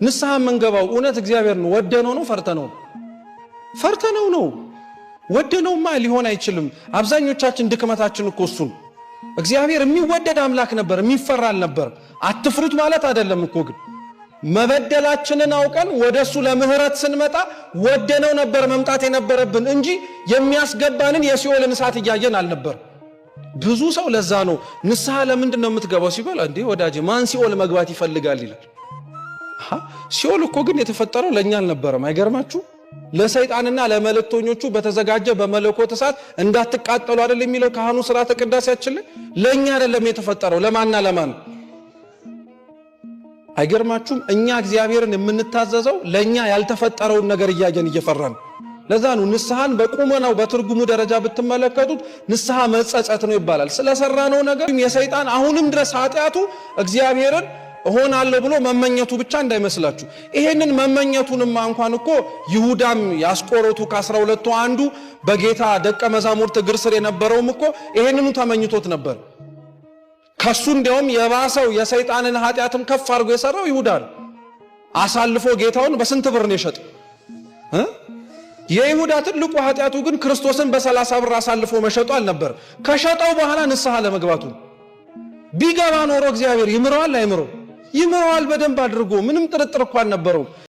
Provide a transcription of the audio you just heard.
ንስሐ የምንገባው እውነት እግዚአብሔርን ወደነው ነው ፈርተነው? ፈርተነው ነው። ወደነውማ ሊሆን አይችልም። አብዛኞቻችን ድክመታችን እኮ እሱ ነው። እግዚአብሔር የሚወደድ አምላክ ነበር፣ የሚፈራ አልነበር። አትፍሩት ማለት አይደለም እኮ፣ ግን መበደላችንን አውቀን ወደ እሱ ለምህረት ስንመጣ ወደነው ነበር መምጣት የነበረብን እንጂ የሚያስገባንን የሲኦልን እሳት እያየን አልነበር። ብዙ ሰው ለዛ ነው ንስሐ ለምንድን ነው የምትገባው ሲባል፣ እንዴ ወዳጄ፣ ማን ሲኦል መግባት ይፈልጋል ይላል። ሲኦል እኮ ግን የተፈጠረው ለእኛ አልነበረም። አይገርማችሁ? ለሰይጣንና ለመልእክተኞቹ በተዘጋጀ በመለኮት እሳት እንዳትቃጠሉ አይደል የሚለው ካህኑ ስርዓተ ቅዳሴያችን ላይ? ለእኛ አይደለም የተፈጠረው። ለማንና ለማን? አይገርማችሁም? እኛ እግዚአብሔርን የምንታዘዘው ለእኛ ያልተፈጠረውን ነገር እያየን እየፈራን። ለዛ ነው ንስሐን በቁመናው በትርጉሙ ደረጃ ብትመለከቱት ንስሐ መጸጸት ነው ይባላል። ስለሰራነው ነገር የሰይጣን አሁንም ድረስ ኃጢአቱ እግዚአብሔርን እሆናለሁ ብሎ መመኘቱ ብቻ እንዳይመስላችሁ። ይሄንን መመኘቱንማ እንኳን እኮ ይሁዳም ያስቆሮቱ ከ12ቱ አንዱ በጌታ ደቀ መዛሙርት እግር ስር የነበረውም እኮ ይሄንኑ ተመኝቶት ነበር። ከሱ እንዲያውም የባሰው የሰይጣንን ኃጢአትም ከፍ አድርጎ የሰራው ይሁዳ ነው። አሳልፎ ጌታውን በስንት ብር ነው የሸጠው? የይሁዳ ትልቁ ኃጢአቱ ግን ክርስቶስን በ30 ብር አሳልፎ መሸጡ አልነበር። ከሸጠው በኋላ ንስሐ ለመግባቱ። ቢገባ ኖሮ እግዚአብሔር ይምረዋል አይምረው? ይምረዋል በደንብ አድርጎ። ምንም ጥርጥር እኮ አልነበረውም።